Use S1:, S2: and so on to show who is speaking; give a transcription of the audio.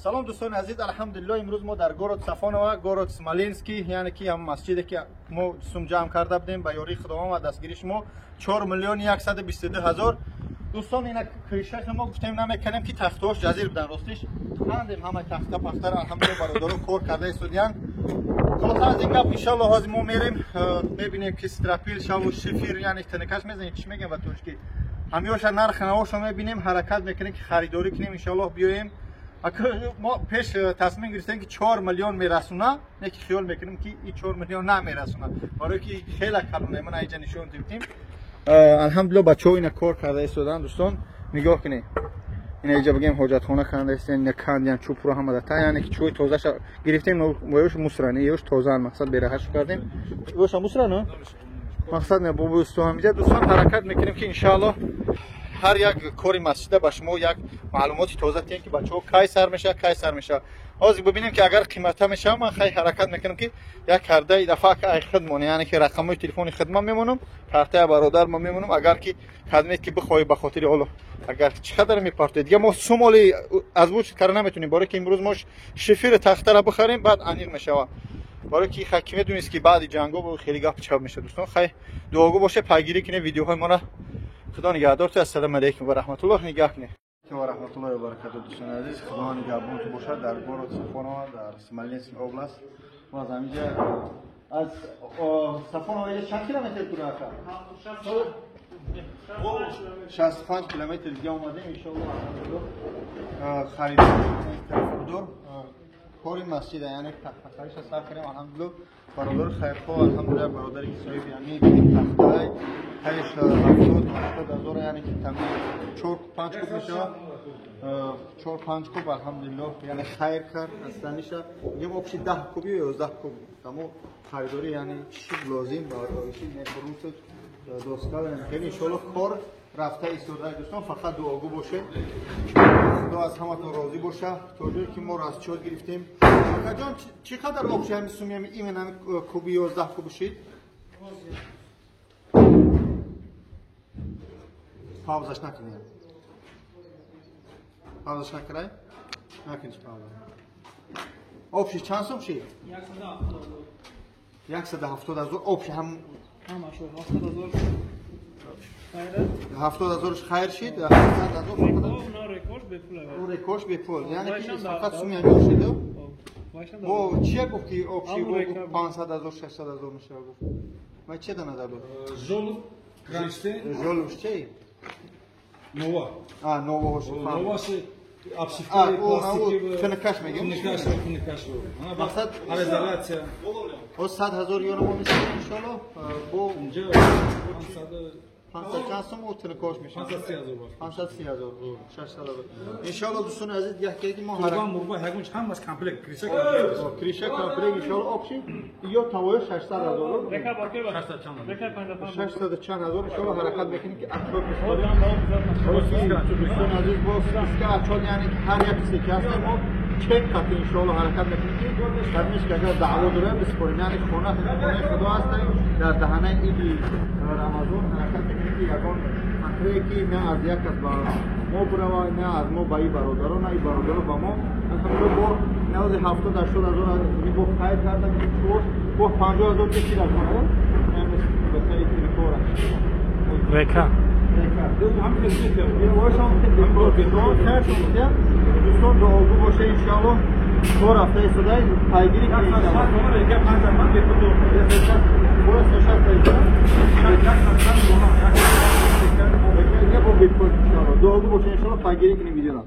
S1: Салом дӯстони азиз, алҳамдулиллоҳ, имрӯз мо дар город Сафоново, город Смоленский, яъне ки ҳам масҷиде ки мо сум ҷамъ карда будем ба ёрии Худованд ва дастгирии шумо 4 122 000. Дӯстон, ина крышаша мо гуфтем намекунем ки тахтаҳош ҷазир будан, ростиш кандем ҳама тахта пахтара, алҳамдулиллоҳ, бародаро кор карда истодиянд. Хулоса, аз ин гап иншаллоҳ ҳозир мо мерем, мебинем ки стропил шаву шифер, яъне тинакаш мезанем, чӣ мегӯям ба тоҷикӣ, ҳамёша нархи навошо мебинем, ҳаракат мекунем ки харидорӣ кунем, иншаллоҳ биёем. Мо пеш тасмим гирифтем ки 4 миллион мерасона, не ки хиёл мекунем ки и 4 миллион намерасона, барое ки хеле калоне. Ман инҷа нишон дидем, алҳамдулиллоҳ, бачаҳо ина кор карда истоданд. Дӯстон, нигоҳ кунед, ина инҷа бигем ҳоҷатхона канда истем, ина кандиям чӯбро ҳама да та, яъне ки чӯи тозаша гирифтем, воёш мусрани, ёш тозаан, мақсад бераҳаш кардем, ёша мусрано мақсад не бобо усто ҳамиҷа. Дӯстон, ҳаракат мекунем ки иншааллоҳ ҳар як кори масҷида ба шумо як маълумоти тоза тиҳем ки бачаҳо кай сар мешавад, кай сар мешавад. Ҳозир бибинем ки агар қимата мешавад, ман хай ҳаракат мекунам ки як кардаи дафъа ай хидмон, яъне ки рақамҳои телефони хидмат мемонам, картаи бародар ма мемонам, агар ки кадмет ки бихоҳӣ, ба хотири Аллоҳ, агар чӣ қадар мепартоед. Дига мо сумоли озвучить карда наметонем, барое ки имрӯз мо шифери тахтара бихарем, баъд аниқ мешавад, барое ки хай ки медонист ки баъди ҷанго хеле гап чап мешавад. Дӯстон, хай дуогӯ боше, пайгирӣ кунед видеоҳои моро. Худо нигаҳдор ту. Ассалому алайкум ва раҳматуллоҳ. Нигаҳ кунед ва раҳматуллоҳи ва баракату. Дӯстони азиз, Худо нигаҳбонту бошад. Дар город Сафоново, дар Смоленский област, мо аз ҳаминҷа аз Сафоново чанд километр дур ака? 65 километр дига омадем. Иншоаллоҳ, харидор кори масҷида, яъне тахтахариша сар кардем. Алҳамдулиллоҳ, бародари хайрхоҳ, алҳамдулиллоҳ, бародари ки соҳиби ҳамин тахтаи ҳаш 70-80 ҳазор, яъне ки тами 4-5 куб мешавад, 4-5 куб, алҳамдулиллоҳ, яъне хайр кард асланиша. Мегем общий 10 куб ё 11 куб тамо харидорӣ, яъне чӣ лозим ба ороиши брус, доска, хеле иншоаллоҳ кор рафта истода. Дӯстон, фақат дуогӯ бошед, Худо аз ҳаматон розӣ боша. То ҷое ки мо расчёт гирифтем, акаҷон, чӣ қадар общий ҳами суми ҳами именно ҳами куби 11 куб шид? Паузаш накунем, паузаш накарай, накуниш пауза. Общий чанд сум шид? 170 ҳазор общий ҳам.
S2: Ҳамашо 70 ҳазор.
S1: 70 ҳазорш хайр шид, 700 ҳазор. Рекош бепул, яъне ки фақат суми ҳамин шид. Бо чия гуфт ки общий 500 ҳазор, 600 ҳазор мешава гуфт? Ва чия да назар дод?
S3: Жолоб, кронштейн.
S1: Жолоб чей?
S3: Нова.
S1: А, новоҳош.
S3: Новаши обшивкаи пластики.
S1: Тинакаш мегем.
S3: Тинакаш, тинакаш.
S1: Мақсад
S3: изоляция.
S1: О, 100 ҳазор ёро мо месозем иншоаллоҳ. Бо
S3: инҷа 500
S1: 500 чанд сум о тинакош мешавад?
S3: 530 ҳазор.
S1: 530 ҳазор, 600 ҳазор. Иншоаллоҳ, дӯстони азиз, як ки мо
S3: ҳаракат мурба ҳагунч ҳамаш комплект, криша комплект.
S1: Криша комплект иншоаллоҳ общий ё тавоё 600 ҳазор.
S2: Река бакер
S3: 600 чанд.
S2: Река 55.
S1: 600 чанд ҳазор иншоаллоҳ ҳаракат мекунем ки отчёт бисозем. Дӯстони азиз, бо списка отчёт, яъне ки ҳар як чизе ки ҳаст мо чек қатъи иншоаллоҳ ҳаракат мекунем ки кадмиш ки агар даъво дорем бисупорем, яъне хона хонаи Худо ҳаст. Дар даҳанаи иди Рамазон ҳаракат мекунем ки ягон қатрае ки на аз як кас ба мо бирава, на аз мо ба и бародаро, на и бародаро ба мо. Алҳамдулиллоҳ, бо навози 70-80 ҳазор бо хайр кардам, бо 50 ҳазор ки дар хона
S2: река.
S1: Дӯстон, дуогӯ боша, иншоаллоҳ кор рафта истода, пайгирӣ. Дуогӯ боша, иншоаллоҳ пайгирӣ кунем видеоро.